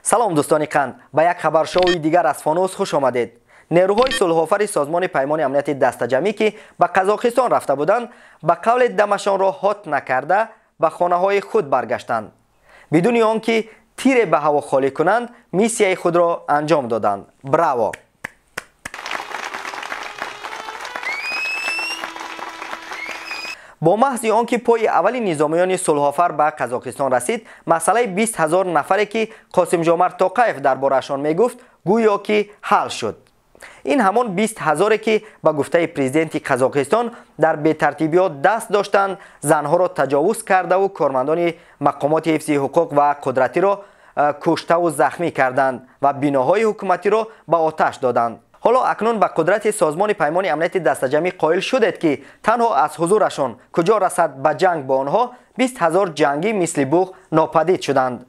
Салом дӯстони қанд, ба як хабаршоуи дигар аз Фонус хуш омадед. Нерӯҳои сулҳофари Созмони Паймони Амнияти Дастаҷамъӣ, ки ба Қазоқистон рафта буданд, ба қавле дамашонро ҳот накарда ба хонаҳои худ баргаштанд. Бидуни он ки тире ба ҳаво холӣ кунанд, миссияи худро анҷом доданд. Браво! Бо маҳзи он ки пои аввали низомиёни сулҳофар ба Қазоқистон расид, масъалаи 20 ҳазор нафаре, ки Қосимҷомарт Тоқаев дар бораашон мегуфт, гӯё ки ҳал шуд. Ин ҳамон 20 ҳазоре, ки ба гуфтаи президенти Қазоқистон дар бетартибиёт даст доштанд, занҳоро таҷовуз кардаву кормандони мақомоти ҳифзи ҳуқуқ ва қудратиро куштаву захмӣ карданд ва биноҳои ҳукуматиро ба оташ доданд. Ҳоло акнун ба қудрати Созмони Паймони Амнияти Дастаҷамъӣ қоил шудед, ки танҳо аз ҳузурашон куҷо расад ба ҷанг бо онҳо, 20 ҳазор ҷангӣ мисли буғ нопадид шуданд.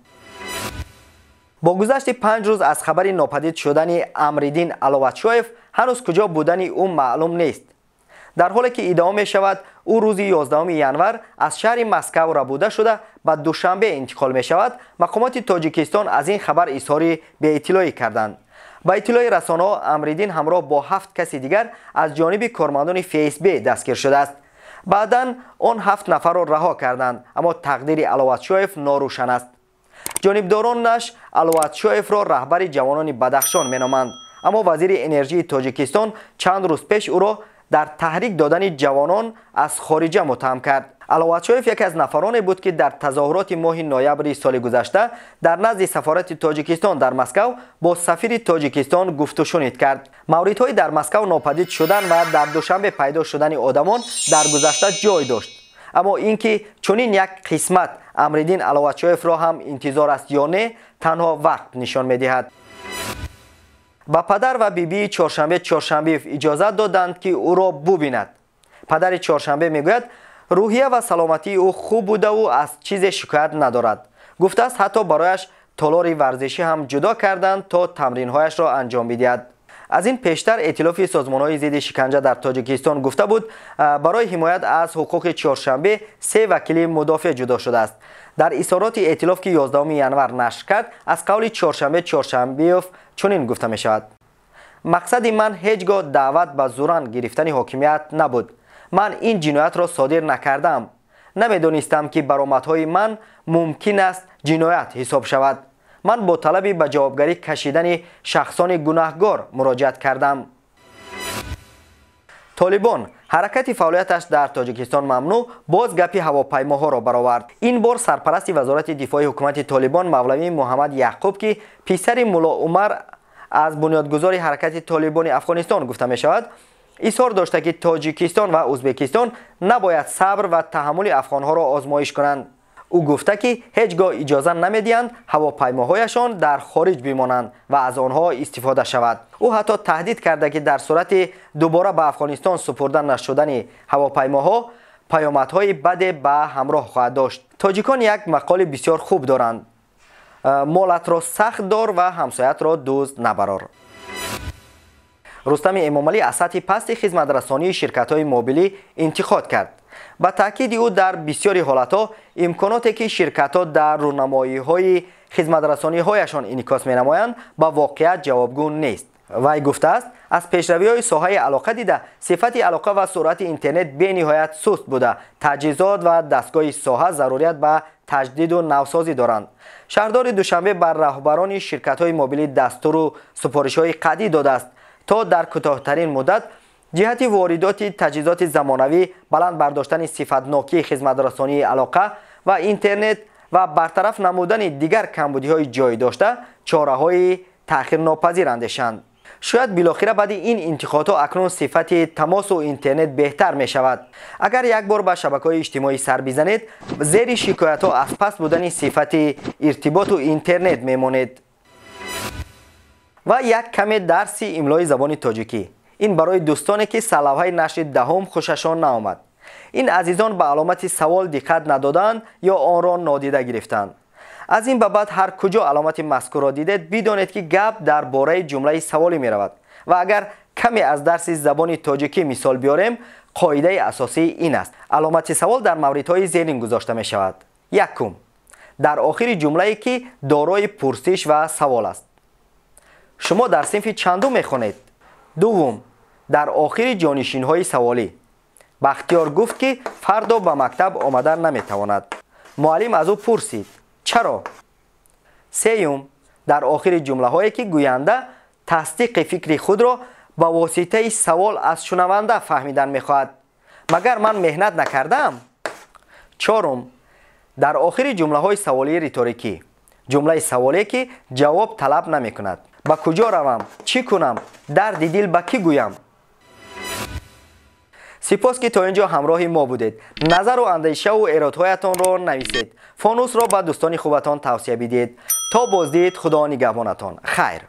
Бо гузашти 5 рӯз аз хабари нопадид шудани Амриддин Аловатшоев, ҳанӯз куҷо будани ӯ маълум нест. Дар ҳоле ки иддао мешавад, ӯ рӯзи 11 январ аз шаҳри Москав рабуда шуда ба Душанбе интиқол мешавад, мақомоти Тоҷикистон аз ин хабар изҳори беиттилоӣ карданд. Ба иттилои расонаҳо, Амриддин ҳамроҳ бо 7 каси дигар аз ҷониби кормандони ФСБ дастгир шудааст. Баъдан он 7 нафарро раҳо карданд, аммо тақдири Аловатшоев норӯшан аст. Ҷонибдоронаш Аловатшоевро раҳбари ҷавонони Бадахшон меноманд, аммо вазири энержии Тоҷикистон чанд рӯз пеш ӯро дар таҳрик додани ҷавонон аз хориҷа муттаҳам кард. Аловатшоев яке аз нафароне буд, ки дар тазоҳуроти моҳи ноябри соли гузашта дар назди сафорати Тоҷикистон дар Москав бо сафири Тоҷикистон гуфтушунид кард. Мавридҳои дар Москав нопадид шудан ва дар Душанбе пайдо шудани одамон дар гузашта ҷой дошт. Аммо ин ки чунин як қисмат Амриддин Аловатшоевро ҳам интизор аст ё не, танҳо вақт нишон медиҳад. Ба падар ва бибии Чоршанбе Чоршанбеев иҷозат доданд, ки ӯро бубинад. Падари Чоршанбе мегӯяд, рӯҳия ва саломатии ӯ хуб будаву аз чизе шикоят надорад. Гуфтааст, ҳатто барояш толори варзишӣ ҳам ҷудо карданд, то тамринҳояшро анҷом бидиҳад. Аз ин пештар Эътилофи созмонҳои зидди шиканҷа дар Тоҷикистон гуфта буд, барои ҳимоят аз ҳуқуқи Чоршанбе 3 вакили мудофеъ ҷудо шудааст. Дар изҳороти эътилоф, ки 11 январ нашр кард, аз қавли Чоршанбе Чоршанбеев чунин гуфта мешавад: мақсади ман ҳеҷ гоҳ даъват ба зуран гирифтани ҳокимият набуд. Ман ин ҷиноятро содир накардам. Намедонистам, ки баромадҳои ман мумкин аст ҷиноят ҳисоб шавад. Ман бо талаби ба ҷавобгарӣ кашидани шахсони гунаҳгор муроҷиат кардам. Толибон ҳаракати фаъолияташ дар Тоҷикистон мамнӯъ, боз гапи ҳавопаймоҳоро баровард. Ин бор сарпарасти вазорати дифои ҳукумати Толибон мавлавӣ Муҳаммад Яъқуб, ки писари Мулло Умар аз бунёдгузори ҳаракати Толибони Афғонистон гуфта мешавад, изҳор дошта, ки Тоҷикистон ва Ӯзбекистон набояд сабр ва таҳаммули афғонҳоро озмоиш кунанд. Ӯ гуфта, ки ҳеҷ гоҳ иҷоза намедиҳанд ҳавопаймоҳояшон дар хориҷ бимонанд ва аз онҳо истифода шавад. Ӯ ҳатто таҳдид карда, ки дар сурати дубора ба Афғонистон супурда нашудани ҳавопаймоҳо паёмадҳои баде ба ҳамроҳ хоҳад дошт. Тоҷикон як мақоли бисёр хуб доранд: молатро сахт дор ва ҳамсоятро дузд набарор. Рустами Эмомалӣ аз сатҳи пасти хизматрасонии ширкатҳои мобилӣ интиқод кард. Ба таъкиди ӯ, дар бисёри ҳолатҳо имконоте, ки ширкатҳо дар рӯнамоиҳои хизматрасониҳояшон инъикос менамоянд, ба воқеият ҷавобгӯ нест. Вай гуфтааст, аз пешравиҳои соҳаи алоқа дида, сифати алоқа ва суръати интернет бениҳоят суст буда, таҷҳизот ва дастгоҳи соҳа зарурият ба таҷдиду навсозӣ доранд. Шаҳрдори Душанбе ба раҳбарони ширкатҳои мобилӣ дастуру супоришҳои қатъӣ додааст, то дар кӯтоҳтарин муддат ҷиҳати воридоти таҷҳизоти замонавӣ, баланд бардоштани сифатнокии хизматрасонии алоқа ва интернет ва бартараф намудани дигар камбудиҳои ҷой дошта чораҳои таъхирнопазир андешанд. Шояд билохира баъди ин интиқодҳо акнун сифати тамосу интернет беҳтар мешавад. Агар як бор ба шабакаҳои иҷтимоӣ сар бизанед, зери шикоятҳо аз паст будани сифати иртиботу интернет мемонед. Ва як каме дарси имлои забони тоҷикӣ. Ин барои дӯстоне, ки сарлавҳаи нашри 10 хушашон наомад. Ин азизон ба аломати савол диққат надоданд ё онро нодида гирифтанд. Аз ин ба баъд ҳар куҷо аломати мазкурро дидед, бидонед, ки гап дар бораи ҷумлаи саволӣ меравад. Ва агар каме аз дарси забони тоҷикӣ мисол биёрем, қоидаи асосӣ ин аст: аломати савол дар мавридҳои зерин гузошта мешавад. Якум, Дар охири ҷумлае, ки дорои пурсиш ва савол аст. Шумо дар синфи чандум мехонед? Дуввум, дар охири ҷонишинҳои саволӣ. Бахтиёр гуфт, ки фардо ба мактаб омада наметавонад. Муаллим аз ӯ пурсид: чаро? Сеюм, дар охири ҷумлаҳое, ки гӯянда тасдиқи фикри худро ба воситаи савол аз шунаванда фаҳмидан мехоҳад. Магар ман меҳнат накардаам? Чорум, дар охири ҷумлаҳои саволии риторикӣ. Ҷумлаи саволе, ки ҷавоб талаб намекунад. Ба куҷо равам? Чӣ кунам? Дарди дил ба кӣ гӯям? Сипос, ки то ин ҷо ҳамроҳи мо будед. Назару андешаву эродҳоятонро нависед. Фонусро ба дӯстони хубатон тавсия бидиҳед. То боздид, Худо нигаҳбонатон. Хайр.